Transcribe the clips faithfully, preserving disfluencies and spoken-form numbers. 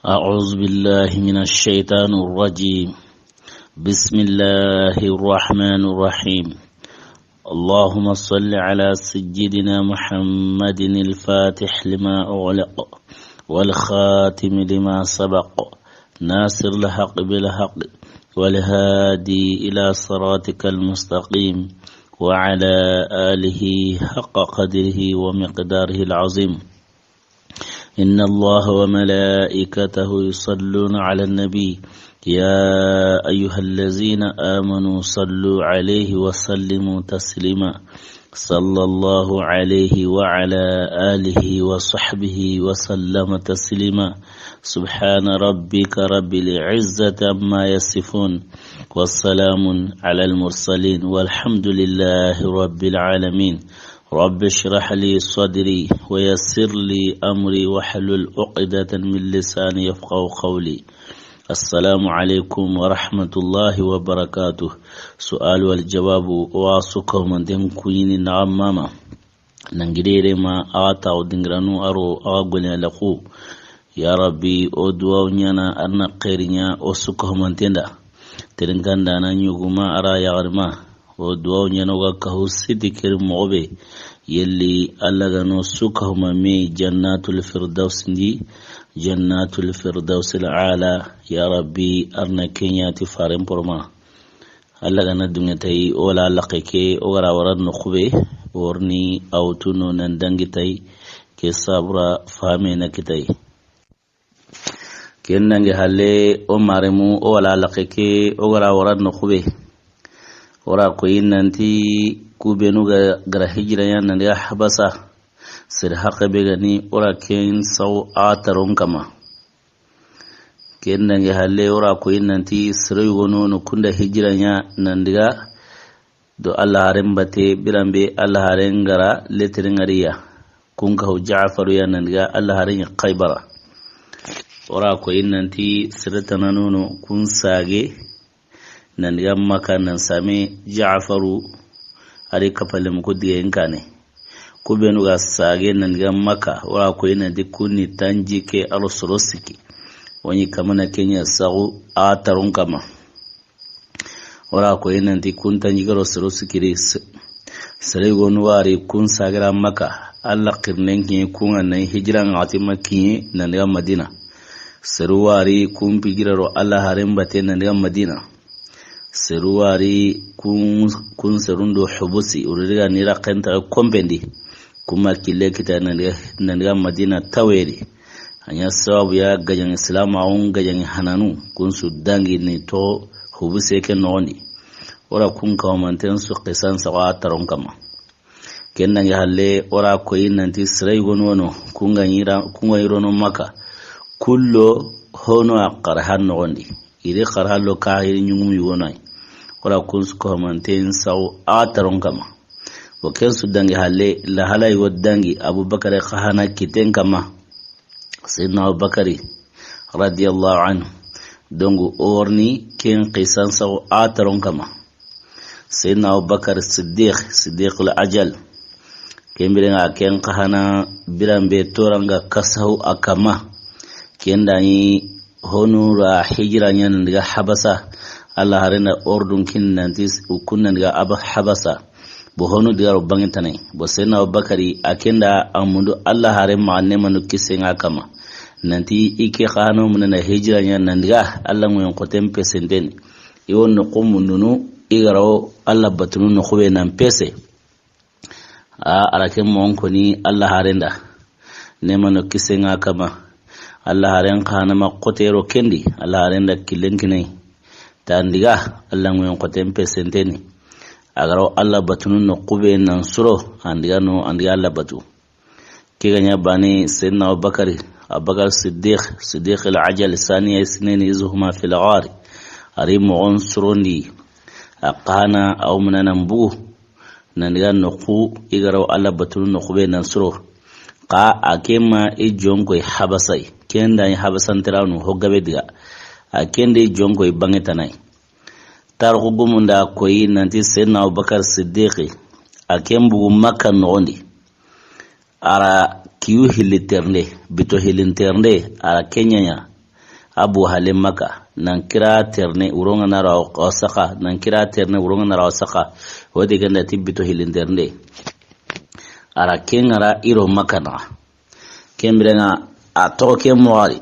أعوذ بالله من الشيطان الرجيم. بسم الله الرحمن الرحيم. اللهم صل على سيدنا محمد الفاتح لما أغلق والخاتم لما سبق ناصر الحق بالحق والهادي إلى صراطك المستقيم وعلى آله حق قدره ومقداره العظيم. إن الله وملائكته يصلون على النبي، يا أيها الذين آمنوا صلوا عليه وسلموا تسليما. صلى الله عليه وعلى آله وصحبه وسلم تسليما. سبحان ربك رب العزة عما يصفون، وسلام على المرسلين، والحمد لله رب العالمين. رب اشرح لي صدري ويسر لي أمري واحلل عقدة من لساني يفقهوا قولي. السلام عليكم ورحمة الله وبركاته. سؤال والجواب. Wa su ko man den kuyini na mama. Nangidere ma a ga taxu dingiranu a ro a ga golin a laxu. Ya Rabbi, o duwaw ɲaana a na xeeri ɲa o su ko man tenda. Terinkanda na ɲuguma a ra yaxarima. O duwaw ɲaana o ga kahu siti keri moxo be. Yelli Alla ga no su kahuma me jannatul firdaus ndi, jannatul firdaus al ala. Ya Rabbi, a na ke ɲa ti faren porma. Alla ga na dunge tayi, o wala laqe ke, o ga ra wara noxu be, o ri ni a wutu no nan dangi tayi, ke sabura fame na kitayi. Ken dangi halle, o maremu, o wala laqe ke, o ga ra wara noxu be. O ra koyi nanti ku benu ga, ga ra hijira ɲa nan daga Habasa. Sere haqe be ga ni, o ra ken saw a taron kama. Ken dangi halle, o ra koyi nanti sere yogo no no kunda hijira ɲa nan daga do Alla haren bate, biran be Alla haren ga ra letiri ŋari ya. Kun kahu Jaafaru ya nan daga Alla haren ɲa Xaybara. O ra koyi nanti sere tana no no kun sage nan daga Maka nan same Jaafaru a ri kapalemu ku diga in kane. Ku benu ga sage nan daga Maka, o ra koyi nanti kun ni tanjikke a ro soro sikki. O ɲi kamana ke ɲa saxu a taron kama. O ra koyi nanti kun tanjikke ro soro sikki ri se-, sere yogo nu wari kun sagira Maka. Alla xirinen kiɲe kun ŋa na hijira ŋa ti ma kiɲe nan daga Madina. Seru wari kun pijira ro Alla haren bate nan daga Madina. Seru wari kun, kun serun do hubusi, o ri daga ni ra kenta kompendi. Kuma kille kita nan daga, nan daga Madina taweri. A ɲa sababu ya gajaŋe silamaxun gajaŋe hananu, kun su dangi ni to hubuse ke noxondi. O ra kun kawamanten su xisan sawa taron kama. Ken dangi halle, o ra koyi nanti sere yogo no no, kun ga ɲi ra, kun ga ɲi ro no Maka. Kullo hono a xarhan noxondi. I ri xarhan lo ka i ri ɲugum yogo no yi. O ra kun su kawamanten saw a taron kama. Wo ken su dangi halle, lahala yogo dangi Abubakar xahana kiten kama. Seydina Abubakari, radiyallahu anhu. Donc, o ri ni ken xisan saxu a taron kama. Seydina Abubakar Siddiq, Siddiqul Ajal. Ken biren ŋa ken xahana biran be toranga kasahu a kama. Ken da ni honu ra hijira ɲa nan daga Habasa. Alla haren da ordun kin nanti u kun nan daga Aba Habasa. Bo honu diga ro bange tanai. Bo Seydina Abubakari, a ken da a mundu Alla haren ma ne manu kise ŋa kama. Nanti i ke xano mun na hijira ɲa nan daga Alla ŋoyen xoten pesenteni. I wo noxu mundunu, i ga ra wo Alla batunu noxu be nan pese. A, a ra ke moxon koni Alla haren da. Ne manu kise ŋa kama. Alla haren xana ma xote ro ken di. Alla haren da killen kinai. Tandiga, Alla ŋoyen xoten pesenteni. A ga ra wo Alla batunu noxu be nan suro, andiga no, andiga Alla batu. Ke ga ɲa bane Seydina Abubakari, Abubakar Siddiq, Siddiq al Ajal, saniya isneni iz huma fil ghari. A ri moxon surondi, a xana a wo muna nan bugu. Nan daga noxu, i ga ra wo Alla batunu noxu be nan suro. Xa a ke ma i jonkoy Habasai. Ken da ni Habasantiranu ho gabe diga. A ken da i jonkoy bange tanai. Tarixu gumun da koyi nanti Seydina Abubakar Siddiqi, a ken bugu Makka noxondi. A ra kiyu hilli ternde, bito hillin ternde, a ra ke ɲaɲa. Abu Hale Maka, nan kira terne wuronga na ra o saxa, nan kira terne wuronga na ra o saxa. Wodi ganda ti bito hilinternde. A ra ken ŋa ra i ro Maka naxa. Ken birenŋa a toxo ke moxo ri.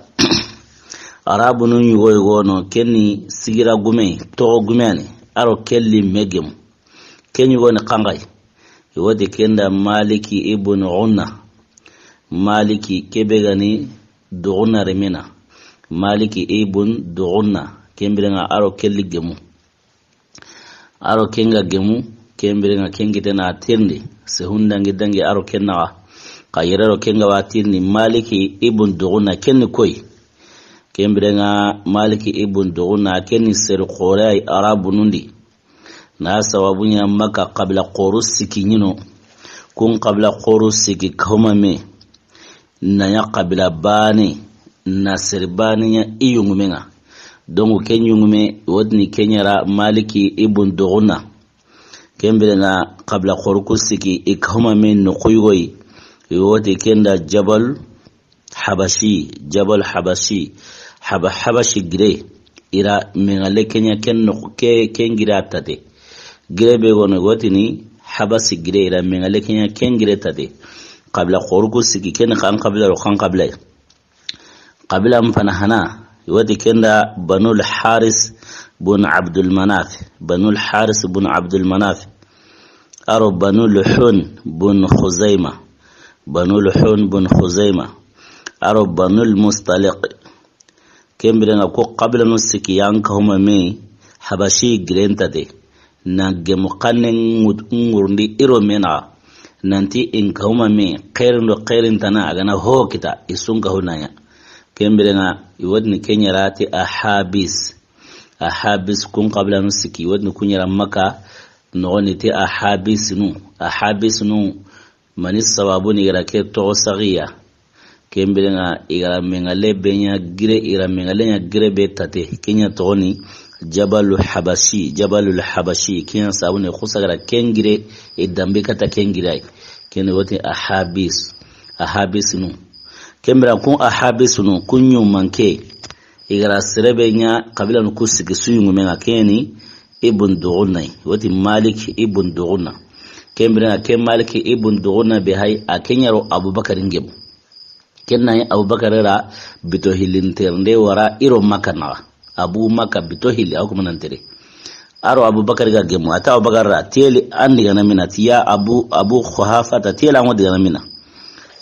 Arabunu yugo yugo no, ken ni sigira gume, toxo gume ani. A ro ken li me gemu. Ken yugo ni xanxay. I wodi kenda Maliki ibn Gunna. Maliki kebe gani Duxunna remena. Maliki ibn Duxunna. Ken birenŋa a ro ken li gemu. A ro ken ga gemu, ken birenŋa ken gite na tirindi. Sehun dangi dangi a ro ken naxa. Xa yere ro ken ga wa tirindi, Maliki ibn Duxunna ken ni koy. Ken birenŋa Maliki ibn Duxunna ken ni seri xore ay Arabunun di. Na sababu ɲa Maka xabila xoru siki ɲi no. Kun xabila xoru siki kahuma me. Na ɲa xabila bane, na seri bane ɲa i yungume ŋa. Donc ken yungume, wotini ken ɲa ra Maliki ibn Duxunna. Ken birenŋa xabila xoru ku siki i kahuma me noxu yugo yi. I woti kenda Jabal Habashi, Jabal Habashi, Haba-, Habashi gire. I ra meŋale ke ɲa ken noxu ke, ken gire a tate. Gire be gono wotini Habashi gire, i ra meŋale ke ɲa ken gire tate. Xabila xoru ku siki ken xan xabila ro xan xabila. Xabila n pana hana, woti kenda Banul Haris bun Abdul Manaf, Banul Haris bun Abdul Manaf. A ro Banul Hun bun Khuzaima, Banul Hun bun Khuzaima. A ro Banul Mustaliq. Ken birenŋa ko xabilanu siki yan kahuma me Habashi giren tate. Na gemu xanne ŋut-, ŋurundi i ro me naxa. Nanti in kahuma me xeerin do xeerin tana a gana ho kita i sun kahu na ɲa. Ken birenŋa i wotini ken ɲa ra ti Ahabis. Ahabis kun xabilanu siki i wotini kun ɲa ra Maka noxoni ti Ahabisinu. Ahabisinu Mani sababu ni i ga ra ke toxo saxiya. Ken birenŋa i ga ra meŋale be ɲa gire, i ga ra meŋale ɲa gire be tate. Ken ɲa toxoni Jabalul Habashi, Jabalul Habashi. Ken ɲa sababu ni xusa ga ra ken gire, i dambi kata ken gire ay. Ken woti Ahabis, Ahabisinu. Ken birenŋa kun Ahabisinu, kun ɲumanke. I ga ra sere be ɲa xabilanu ku siki su yungume ŋa ken ni Ibn Duxunna yi. Woti Malik Ibn Duxunna. Ken birenŋa ke Maliki ibn Duxunna be hay, a ke ɲa ro Abubakar ngemu. Ken na yi Abubakar ra bito hilinternde wara i ro Maka naxa. Abu Maka bito hili, a wo kuma nan tere. A ro Abubakar ga gemu, a ta Abubakar ra, teli an digana mina, ti ya Abu, Abu Quhafa ta teli an wo digana mina.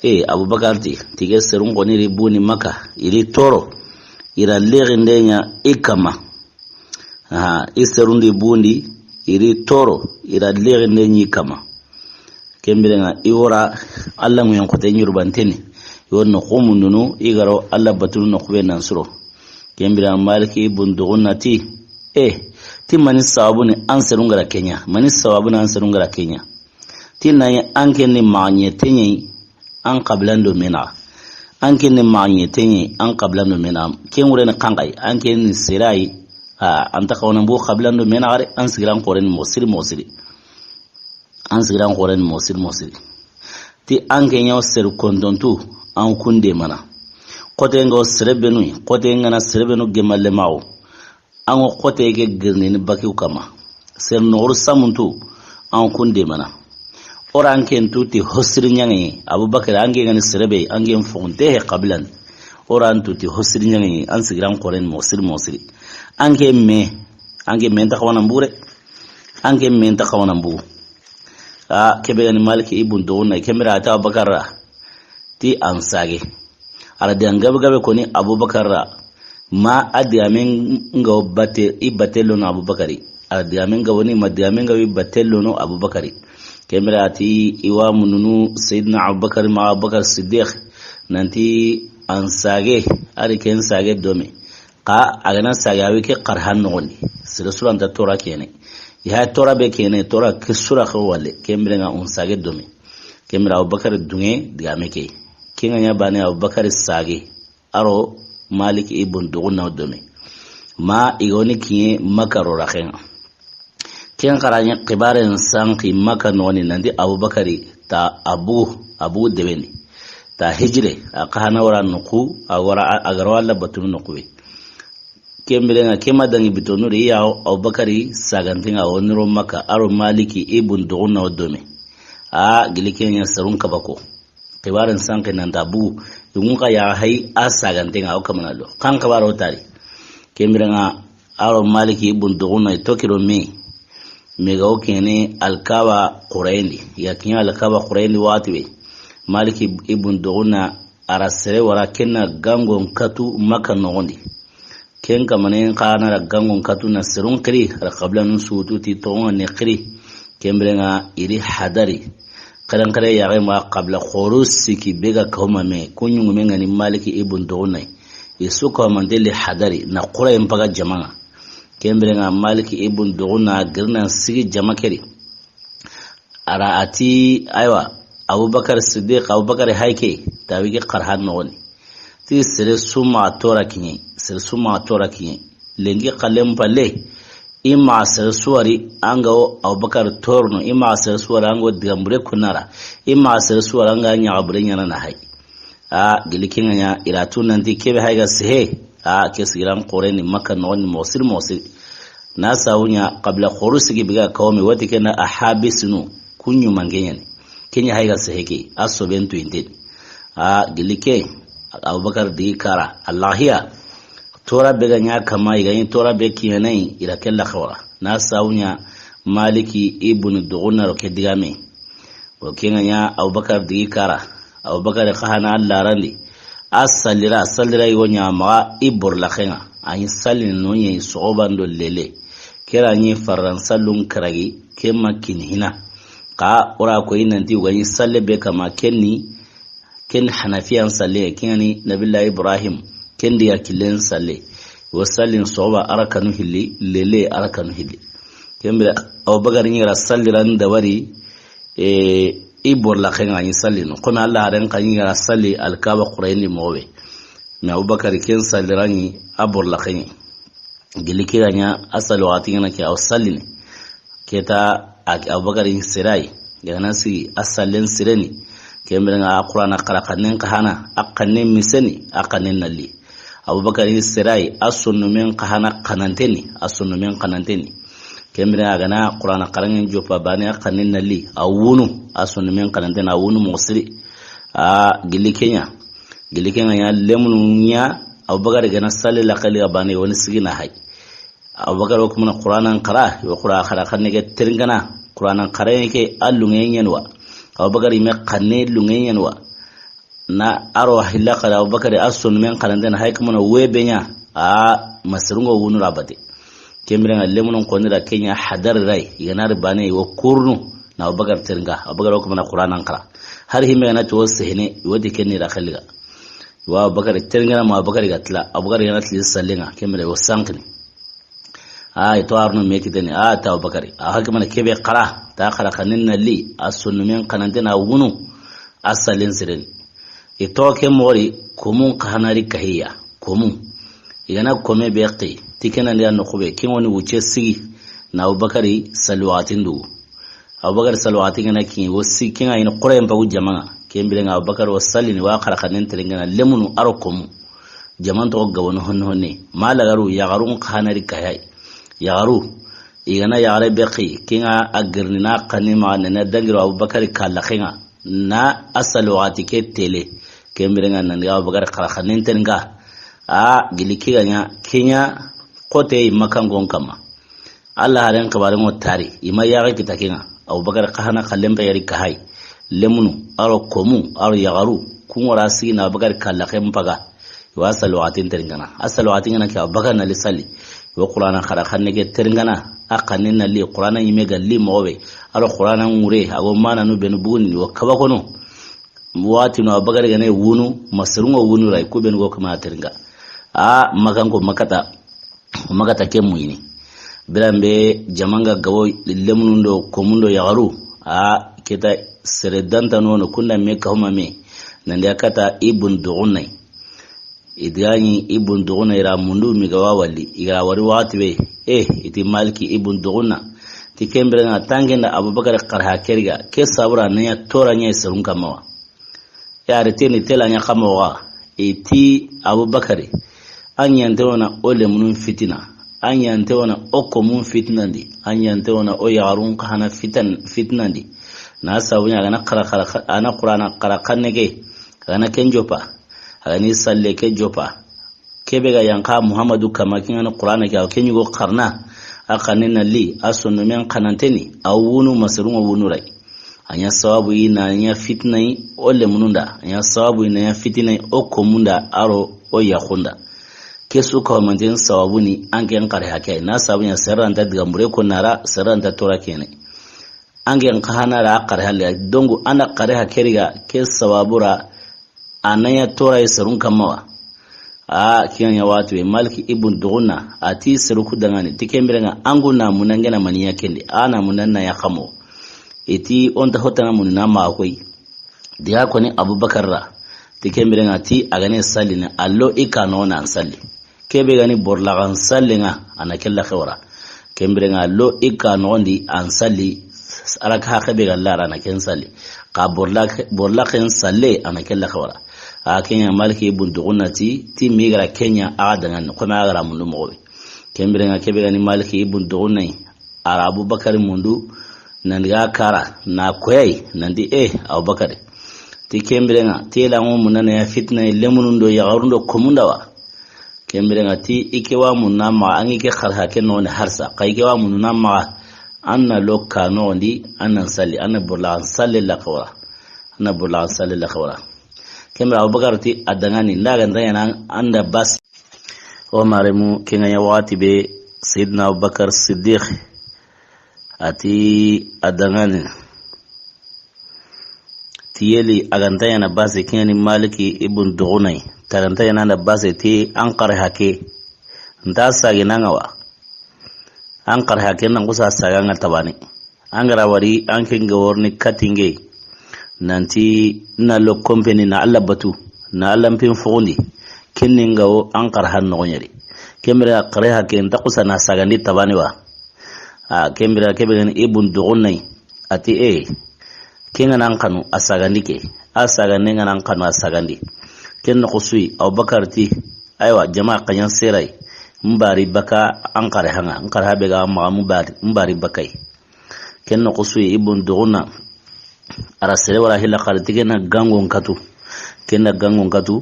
E, Abubakar ti, tige serun xoni ri buni Maka, i ri toro, i ra lexinde ɲa i kama. Aha, i serundi bundi, i ri toro, i ra lexinde ɲi kama. Ken birenŋa, i wora Alla ŋuyen xote ɲurbanteni. I wori noxu mundunu, i ga ro Alla batunu noxu be nan suro. Ken birenŋa, Maliki ibn Duxunna ti, e, ti mani sababu ni an serun ga ra ke ɲa. Mani sababu ni an serun ga ra ke ɲa. Ti na yi an ken ni maxa ɲe te ɲa yi, an xabilan do me naxa. An ken ni maxa ɲe te ɲa yi, an xabilan do me naxa. Ken wure ni xanxay, an ken ni sera yi, a, an ta xawana bo xabilan do me naxa re, an sigiran xoren mo siri mo siri. An sigiran xoren mo siri mo siri. Ti an ke ɲa o seri kontontu, an kunde mana. Xote nga o sere benu, xote nga na sere benu gemalle maxo. An ŋo xote ke girnini bakiw kama. Ser noxoru samuntu, an kun demana. Ora an ken tu ti hosiri ɲaŋe, Abubakar, an ke gani serebe, an ke foxonte he xabilan. Ora an tu ti hosiri ɲaŋe, an sigiran xoren mo siri mo siri. An ke me, an ke me nta xawana mbure. An ke me nta xawana mbu. A, kebe gani Maliki ibn Duxunna, kemira ata Abubakar ra. Ti an sage. A ra digan gabe gabe koni Abubakar ra. Ma a digamen ga wo batte, i batte lono Abubakari. A ra digamen ga woni ma digamen ga wi batte lono Abubakari. Kemira ati i wa mununu Sayyidina Abubakar ma Abubakar Siddiq. Nanti an sage, a ri ken sage dome. Xa a gana sage a wi ke xarhan noxondi. Sere suranta tora kene. I ha tora be kene, tora ke sura xo wale. Kemira nga un sage dome. Kemira Abubakar dunge digame ke. Kenga ɲa bane Abubakar sage. A ro Malik ibn Duxunna dome. Ma i goni kiye Maka ro raxenga. Ken xara ɲa xibaren sanki Maka noxoni nanti Abubakari ta Abu, Abu debendi. Ta hijire, a xa hana wara noxu, a wara a, a garo Alla batunu noxu be. Ken biren ŋa ke ma dangi bitonu di, i ya Abubakari saganten ŋa, o ni ro Makka, a ro Maliki ibun Duxunna o dome. A gili ken ɲa serun kabako. Xibaaren sanke nan ta bugu, yugun xa ya hay a saganten ŋa, o kamana lo. Kan xibaaro tari. Ken biren ŋa a ro Maliki ibun Duxunna i toxo ro me. Me ga o kene Alkaba xurayen di. Ya kiɲa Alkaba xurayen di waxati be. Maliki ibun Duxunna a ra sere wara ken na gangon katu Makka noxon di. Ken kamanen xa na ra gangon katu na serun xiri, a ra xabilanun sutu ti toxon ŋa ne xiri. Ken biren ŋa i ri hadari. Xeren xere yaxe ma xabila xoru siki be ga kawma me, ku ɲuŋumen ŋa ni Maliki ibun Duxunna yi. I su kawmante li hadari, na xurayen paga jama ŋa. Ken biren ŋa Maliki ibun Duxunna giri na sigi jama ke di. A ra a ti, aywa, Abubakar Siddiq, Abubakar hay ke, tawi ke xarhan noxon di. Ti sere su ma tora kiɲe, sere su ma tora kiɲe. Lenki xalen palle, i ma sere su wari an ga o Abubakar torno, i ma sere su wari an ga o digambure kunara, i ma sere su wari an ga ɲaxabure ɲana na hay. A gili ken ŋa ɲa i ra tu nanti ke be hay ga sehe. A ke sigiran xoren ni Makka noxon ni moxo siri moxo siri. Na sawu ɲa xabila xoru sigi be ga kawme wati ken na a habisinu ku ɲumanke ɲa ni. Ken ɲa hay ga sehe ke a soben tu inte ni. A gili ke Abubakar digi kara Allahiya. Tora be ga ɲa kama i ga ɲi tora be kiɲanayi i ra ke la xawra. Na sawu ɲa Maliki ibun Duxunna ro ke digame. O ken ŋa ɲa Abubakar digi kara. Abubakar xa na a larandi. A sallira, sallira yogo ɲa maxa i borlaxen ŋa. A ɲi sallini no ɲa i soxoban do lele. Ke ra ɲi farran sallun karagi, ke ma kini hina. Xa o ra ko i nanti o ga ɲi salle be kama ken ni, ken Hanafiyan salle, ken ŋa ni Nabillahi Ibrahim, ken di ya killen salle. Wo sallin soxoba a ra kanu hilli, lele a ra kanu hilli. Ken bire Abubakar ɲi ra salliran dabari, e, i borlaxen ŋa ɲi sallini. Komi Alla haren xa ɲi ra salli Alkaba xurayen di moxo be. Mais Abubakar ken sallira ɲi a borlaxen ŋa. Gili ke ga ɲa a salli waxati ŋa na ke a wa sallini. Ke ta a, Abubakar ɲi sere yi. Ya ga na sigi a sallen sireni. Ken bire ŋa a Qur'ana xara xannen xa hana, a xannen miseni, a xannen nalli. Abubakar ɲi sere yi, a sonnumen xa hana xananteni, a sonnumen xananteni. Ken bire a ga na Qur'ana xaranŋen joppa bane a xannen nalli, a wunu, a sonnumen xananteni, a wunu moxo siri. A gili ken ɲa, gili ken ŋa ɲa lemunu ɲa, Abubakar ga na salli laxali ga bane woni sigi na hay. Abubakar wo kumana Qur'anan xara, wo Qur'an xara xanne ke terinkana, Qur'anan xara ke a lunge ɲen wa. Abubakar yime xanne lunge ɲen wa. Na a ro hilla xara Abubakar a sonnumen xananteni hay kumana we be ɲa, a masirungo wunu ra bate. Ken bire ŋa lemunun xoni ra ken ɲa hadar ray, i ga na ri bane wo kurnu, na Abubakar terinka, Abubakar wo kumana Qur'anan xara. Har hime ga na to sehene, wo ti ken ni ra xaliga. Wa Abubakar terinka ma Abubakar ga tila, Abubakar ga na tili sallen ŋa, ken bire wo sankini. A, i to arno me kiteni, a, ta Abubakari. A hakimana kebe xara, ta xara xannen nalli, a sonnumen xanantena wunu, a sallen sireni. I to ke moxo ri, komun xa hana ri kahiya, komun. I ga na kome be xi, ti ken na ndi a noxu be, ken woni wucce sigi, na Abubakari salli waxatin dugu. Abubakar salli waxati ga na kiɲe, wo si, ken ŋa i ni xurayen pagu jama ŋa. Ken bire ŋa Abubakar wo sallini, wa xara xannen terinkana lemunu a ro komu. Jaman toxo gabanu honne honne. Ma lagaru, yaxarun xa hana ri kahiya. Yaxaru, i ga na yaxare be xi, ken ŋa a girini na xanne maxa nene dangiro Abubakar kalla ken ŋa. Na a salli waxati ke tele. Ken bire ŋa nan ga Abubakar xara xannen terinka. A gili ke ga ɲa, ken ɲa xote i makan gon kama. Alla haren xibaren ŋo tari, i ma yaxe kita ken ŋa. Abubakar xa hana xallen pe yari kahiya. Lemunu, a ro komu, a ro yaxaru, kun ŋo ra sigi na Abubakar kalla ken paga. I wa salli waxatin terinkana. A salli waxatin ga na ke Abubakar na li salli. I wa Qur'ana xara xanne ke terinkana. A xannen na li, Qur'ana yime ga li moxo be. A ro Qur'ana ŋure, a go mananu benu buguni, i wa kaba kono. Waxati no Abubakar ga ne wunu, masirun ŋo wunu ray, ku benu go kama terinka. A makan ko makata. O maxa ta ke muyini. Biran be jaman ga gabo lemunun do komun do yaxaru. A ke ta sere danta nono kunda me kahuma me. Nan di a kata Ibun Duxunna yi. I di ga ɲi Ibun Duxunna i ra mundu mi ga wa wali. I ga wari waxati be. Eh, i ti Maliki Ibun Duxunna. Ti ken bire ŋa tangenda Abubakar xara ha keriga. Ke sabura na ɲa tora ɲa i serun kama wa. Yari teni tela ɲa kama wa. I ti Abubakari. An ɲante wona o lemunun fitina. An ɲante wona o komun fitinandi. An ɲante wona o yaxarun kahana fitan, fitinandi. Na sabu ɲa a ga na xara xara, a na Qur'ana xara xanne ke. A ga na ken joppa. A ga ni salle ke joppa. Kebe ga yanqa Muhammadu kama, ken ga na Qur'ana ke, a ke ɲugo xarana. A xanne na li, a sonno men xananteni, a wunu masirun ŋa wunu ray. A ɲa sababu yi na ɲa fitina yi o lemunun da. A ɲa sababu yi na ɲa fitina yi o komun da, a ro o yaxun da. Ke su ko manten sababu ni an ken xare hake. Na sabu ɲa seranta diga mbure ko nara, seranta tora kene. An ken kahana ra xare halle. Dongu an da xare hake riga ke sababu ra a na ɲa tora yi serun kama wa. A kiyan ya watu be Maliki ibn Dugunna a ti seru ku dangani ti ken biren ŋa an gu na munangena maniya kende. A na munan na ya kamo. I ti o nta hotana mun na ma koy. Diga koni Abubakar ra. Ti ken biren ŋa ti a ga ne salli ne, a lo i ka no na an salli. Kebe ga ni borlaxan sallen ŋa, a na kella xewra. Ken biren ŋa lo i ka noxondi an salli, a ra ka xa kebe ga lara na ken salli. Xa borla-, borlaxen salle, a na kella xewra. A ken ɲa Maliki ibn Dugunna ti, ti mi ga ra ken ɲa a ga dangani, xo ma a ga ra mundu moxo be. Ken biren ŋa kebe ga ni Maliki ibn Dugunna yi, a ra Abubakar mundu, nan diga kara, na koyay, nan ti, eh, Abubakar. Ti ken biren ŋa, ti la ŋo munana ya fitina yi lemunun do yaxarun do komun da wa. Ken biren ŋa ti i ke wa munna maxa, an i ke xarha ke noxondi harsa. Xa i ke wa munna maxa, an na lo ka noxondi, an nan salli, an na borlaxan salle la xewra. An na borlaxan salle la xewra. Ken biren Abubakar ti a dangani, n da ga nda ɲana an da bas. O maremu, ken ŋa ɲa waxati be Sayyidina Abubakar Siddiq a ti a dangani. Ti yeli a ga nta ɲana base, ken ɲa ni Maliki ibn Dugunay. Ta ga nta ɲana da base ti an xare hake. Nta sage na ŋa wa. An xare hake nan kusa saga ŋa tabani. An ga ra wari, an ken ga worni katinge. Nanti na lo kompeni na Alla batu. Na Alla mpin foxundi. Ken ni ŋa wo an xare han noxo ɲeri. Ken biren xare hake nta kusa na sagandi tabani wa. A, ken biren kebe ga ni ibn Dugunay. A ti, eh, ken ŋa nan xanu a sagandi ke. A sagandi ŋa nan xanu a sagandi. Ken noxo su yi, Abubakar ti, aywa, jama xa ɲa seray. N bari baka an xare ha ŋa, n xare ha be ga maxa mu bari, n bari bakay. Ken noxo su yi, ibn Dugunna. A ra sere wara hilla xare ti ken na gangon katu. Ken na gangon katu,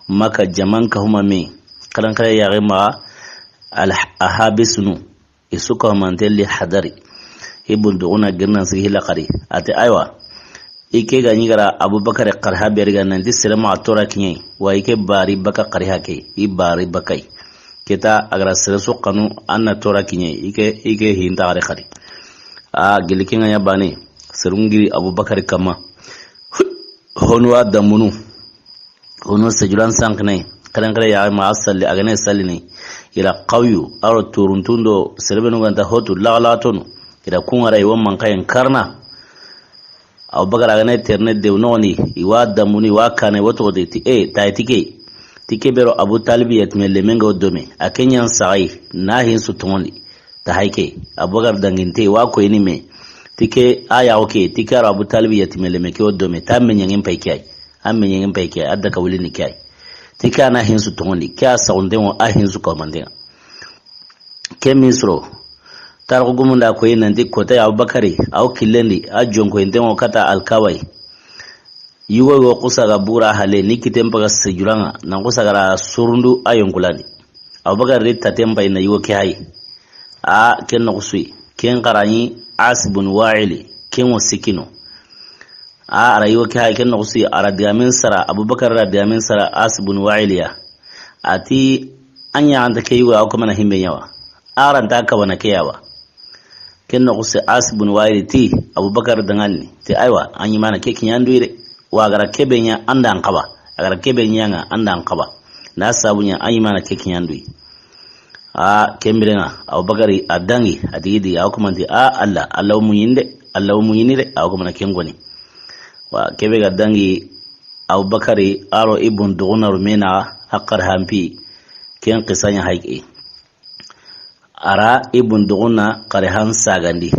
Maka jaman ka huma me. Xaran xare ya ga maxa al ahabisunu. I su ka humanten li hadari. Ibn Dugunna girnan sigi hilla xari. A ti, aywa. I ke ga ɲi ga ra Abubakar xare ha be ri ga nanti sere maxa tora kiɲe. Wa i ke bari baka xare hake. I bari bakay. Keta a ga ra sere su xanu an na tora kiɲe. I ke, i ke hinta xare xari. A gili ken ŋa ɲa bane. Serun giri Abubakar kama. Honu wa damunu. Hono sejuran sankinay, karen kare ya ma salli, a ga ne salli ne. Ira qawyu, aro turuntundo, serebenu ganta hotu, lagalagatonu. Ira kungara iwa mankayen karna. Abubakar a ga ne terne de noni, iwa damuni, iwa kane, woto de ti, e, tay tike. Tike bero Abu Talib yatime lemenga o dome. A kenyan sagai, na hin su tomondi. Ta hayke, Abubakar danginte, wa ko ini me. Tike, a ya oke, tike aro Abu Talib yatime leme ke o dome. Ta me nyangen pay ke ay. An me ɲegen pay ke, a da ka wuli ni ke ay. Ti ke a na hinsu toŋondi, ke a saxunten ŋo, a hinsu komanten ŋa. Ke misro, tarixu gumunda koyi nanti kota ya Abubakari, a wo killendi, a jonkoyinten ŋo kata Alkawai. Yugo yugo xusa ga bura hale, ni kiten paga sejuran ŋa, nan xusa ga ra surundu a yonkulandi. Abubakar ri taten pay na yugo ke hayi. A ken noxu suyi. Ken xarani As bun Wa'ili. Ken wo sikino. A ara yugo ke hayi, ken noxu suyi. Ara digamen sara, Abubakar ra digamen sara As bun Wa'ili ya. A ti, an ya anta ke yugo, a wo kamana himbe ɲawa. A ranta kabana ke yawa. Ken noxu se As bun Wa'il ti, Abubakar danganni, ti aywa, an ɲi mana ke kiɲandu yi de. Wa a ga ra kebe ɲa an da an xaba. A ga ra kebe ɲa ŋa an da an xaba. Na sabu ɲa an ɲi mana ke kiɲandu yi. A, ken biren ŋa, Abubakari a dangi, a digi digi, a wo kumanti, a, Alla, Alla wo muɲinde, Alla wo muɲini de, a wo kumana ken goni. Wa kebe ga dangi, Abubakari, aro Ibun Dugunaru mena, a xari hampi, ken xisaɲa hayki. Ara Ibun Dugunna xari han sagandi.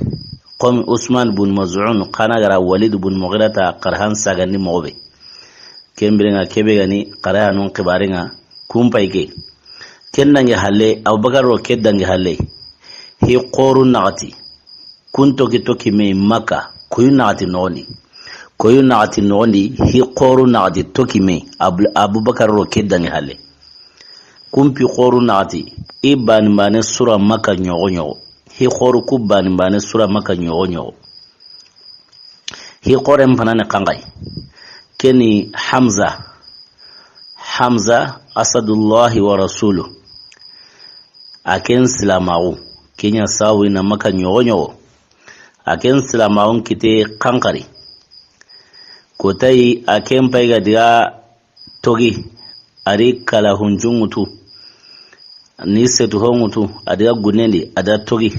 Komi Usman bun Maz'un xana ga ra Walid bun Mughirata xari han sagandi moxo be. Ken biren ŋa kebe gani xari hanun xibaren ŋa kumpay ke. Ken dangi halle, Abubakar ro ke dangi halle. Hi xoru naxati. Kun toki toki me Makka, koyu naxati noxondi. Koyu naxati noxondi, hi xoru naxati toki me, Abu-, Abubakar ro ke dangi halle. Kun pi xoru naxati, i bani bane sura Makka ɲoxo ɲoxo. Hi xoru ku bani bane sura Makka ɲoxo ɲoxo. Hi xoren fana ni xanxay. Keni Hamza. Hamza, Asadullahi wa Rasulu. A ken silamaxu. Kenya sawi na Makka ɲoxo ɲoxo. A ken silamaxun kite xanxari. Kotayi a ken pay ga diga togi. A ri kala hunjunŋutu. Ni setu honŋutu. A diga gunendi. A da togi.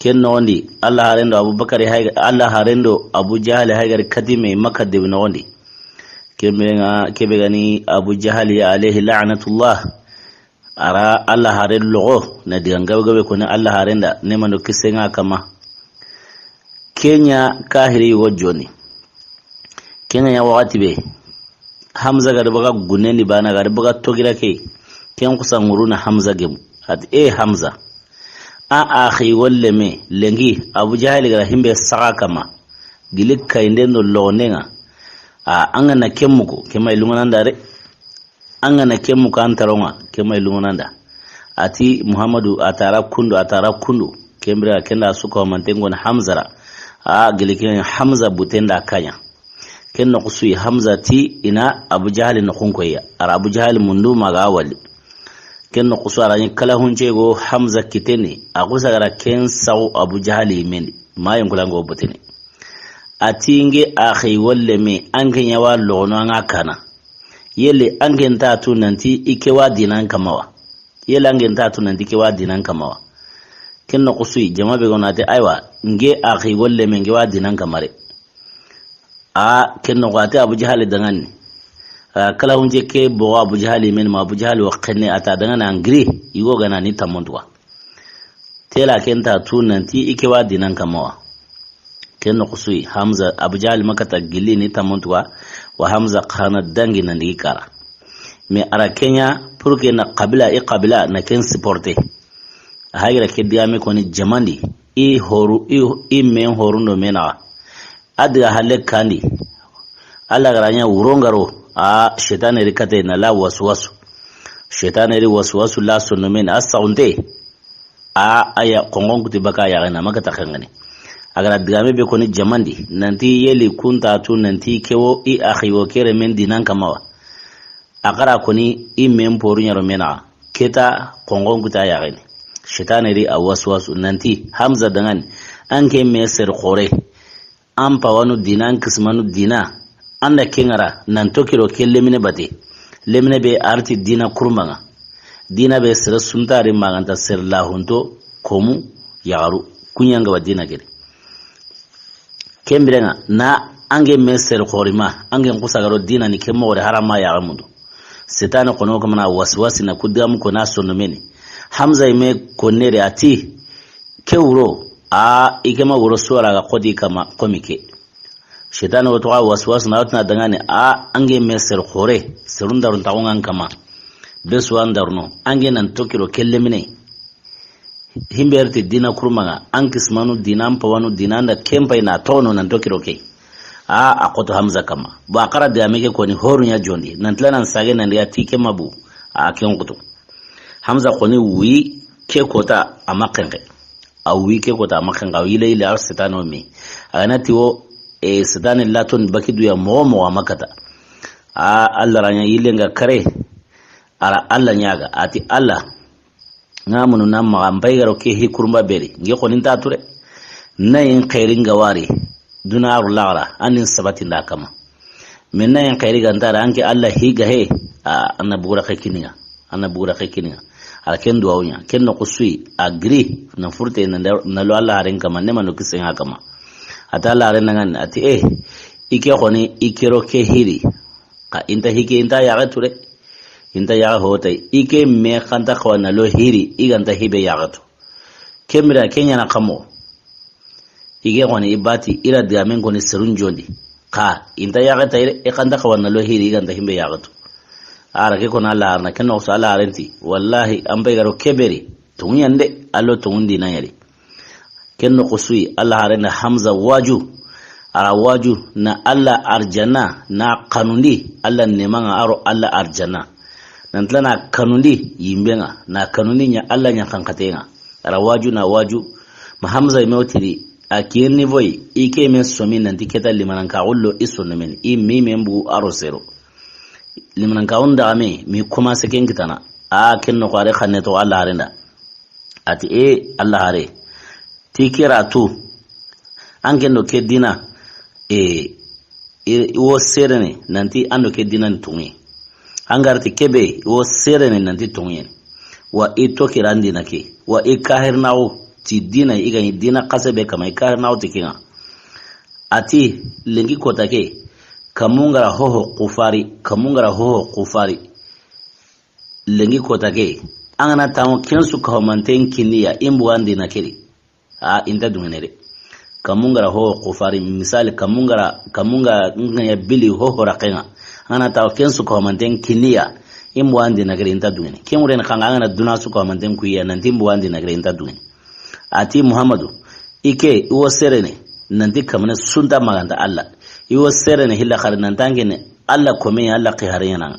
Ken noxondi, Allah harendo Abubakar hay, Allah harendo Abu Jahal hay gari katime Makka debi noxondi. Kebe nga, kebe gani Abu Jahal ya alayhi la'natullah. Ara Allah hare loxo, na diga gabe gabe koni Allah harenda, ne mando kisenga kama. Kenya kahiri wo joni. Ken ŋa ɲa waxati be, Hamza ga da baga gunendi bana, ga da baga togira ke. Ken kusa ŋuruna Hamza gemu. Ati, e Hamza. A axi wolle me, lengi, Abu Jahali ga da himbe saga kama. Gili kayinden do loxonden ŋa. A, an ga na ken muku, ke may lungananda re. An ga na ken muku an taronŋa, ke may lungananda. Ati Muhammadu a tara kundu, a tara kundu. Kembira kenda suka manten gon Hamza ra. A gili ken Hamza butenda kanya. Ken noxu su yi Hamza ti ina Abu Jahali noxun koya. Ara Abu Jahali mundu maga wali. Ken noxu su ara ni kala hunce go Hamza kiteni. A kusa gara ken sawu Abu Jahali mendi. Mayin kulango buteni. Ati nge axi wolle me an ke ɲa wa loxono an ga kana. Yelle an ke nta tu nanti i ke wa dinan kamawa. Yelle an ke nta tu nanti i ke wa dinan kamawa. Ken noxu su yi, jama be gona te, aywa, nge axi wolle me nge wa dinan kamare. A, ken noxu a te Abu Jahali dangani. A, kala hunje ke bogo Abu Jahali men ma Abu Jahali wa xenne a ta dangana angiri, i go gana ni tamontuwa. Tela ken ta tu nanti i ke wa dinan kamawa. Ken noxu su yi, Hamza, Abu Jahali makata gili ni tamontuwa, wa Hamza xana dangi nan digi kara. Mais ara kenya, pour que na qabila, i qabila, na ken supporter. A hagira ke digame koni jamandi, i horu, i, i men horundo menaxa. A diga halle kandi. Alla garanya wurongaro, a shetane ri kate na la waswasu. Shetane ri waswasu la sonno men, a saunte. A, aya, kongon kuti baka ya gana, makata xengani. A gara digame be koni jamandi, nanti yeli kunta tu, nanti kewo i axi wo kere men dinan kamawa. A xara koni i men poru ɲaro mena. Keta kongon kuta yaxeni. Shetane ri a waswasu nanti Hamza dangani. An ke me ser xore. An pawanu dina, an kismanu dina. An da kengara nan tokiro ke lemine bate. Lemine be arti dina kurmanga. Dina be sere suntari maganta ser lahunto komu yaxaru. Kunyanga wa dina gede. Kembirenga na ange me ser xorima, ange nkusagaro dina ni kemo de harama ya mundu. Setane kono kamana waswasi na kudigamu kona sonno meni. Hamza ime konere ati, ke wuro, a, ikema wuro suwara ga kodi kama komike. Setane woto ga waswasi na wotna dangane, a, ange me ser xore, serun darun taxungan kama. Be suwan daruno, ange nan tokiro kellemine. Himbe rti dina kurmanga, an kismanu dina, an pawanu dina, an da kempa ina tono nan tokiro ke. A, a koto Hamza kama. Bo a kara de ameke koni horu nya jondi. Nan tila nan sage nan diga ti ke mabu. A ken koto. Hamza koni wi ke kota a makenke. A wi ke kota a makenke. A wi le ile ar setano mi. A gana ti wo, e, setane laton baki duya mo mo a makata. A, Alla ranya ile nga kare. Ara Alla nyaga. Ati Alla. Nga munu na maxa mbay garo ke hi kurumba beri. Nge xoni nta ture. Na yin xeeri nga wari. Duna aru laxara. Anin sabati nda kama. Men na yin xeeri ga ntara anke Alla hi ga he. A, anna bugura xe kininga. Anna bugura xe kininga. Ala ken duwawu ɲa. Ken no kusui. A giri. Na furte na, na lo Alla haren kama. Nema no kisenga kama. Ata Alla haren nangan. Ati, eh. Ike xoni. Ikero ke hiri. Ka inta hike inta yaxe ture. Inta yaxe hotay. Ike me xanta xawa na lo hiri. Iganta hibe yaxatu. Kemira kenyana kamo. Ige xoni i bati ira digamen koni serun jondi. Xa, inta yaxe tayre, i xanta xawanna lo hiri, i ganta himbe yaxatu. A ra ke ko na Alla haaren da, ken noxo su Alla haaren ti, wallahi, an be ga ro ke be ri, tonŋu yan de, a lo tonŋun di na ya ri. Ken noxo su yi, Alla haaren da Hamza waju, a ra waju na Alla arjanna, na kanundi, Alla neema ŋa a ro Alla arjanna. Nan tila na kanundi yinbe ŋa, na kanundi ɲa Alla ɲa xanxate ŋa. A ra waju na waju, ma Hamza yi me wo tiri, a kiyen ni voyi, i ke me somi nanti ke ta limananka wullo i sonno men, i mi me mbugu a ro sero. Limananka wunda me, mi commencé ken kitana. A ken noxo a ri xanne to Alla haaren da. A ti, e, Alla haare. Ti ke ra tu. An ken do ke diina. E, i, i wo serene nanti an do ke diina ni tonŋu. An ga ra ti ke be, i wo serene nanti tonŋu. Wa i toxo ran diina ke. Wa i kaahirinaxu ti diina, i ga ɲi diina xase be kama, i kaahirinaxu ti ke ŋa. A ti, lenki kota ke, kamun ga ra hoho kufari, kamun ga ra hoho kufari. Lenki kota ke, an ga na taŋo ken su kahumanten kiniya, i mbugu an diina ke ri. A, i nta duŋene de. Kamun ga ra hoho kufari, misali, kamun ga ra, kamun ga ŋa ya bili hoho ra ke ŋa. An ga na taŋo ken su kahumanten kiniya, i mbugu an diina ke ri, i nta duŋene. Ken wure ni xanga, an ga na duna su kahumanten kuyi ya, nanti i mbugu an diina ke ri, i nta duŋene. A ti Muhammadu, i ke, i wo serene, nanti kamane su nta maganta Alla. I wo serene hilla xari nanti an ke ni Alla kome ya, Alla ke haare ya na ŋa.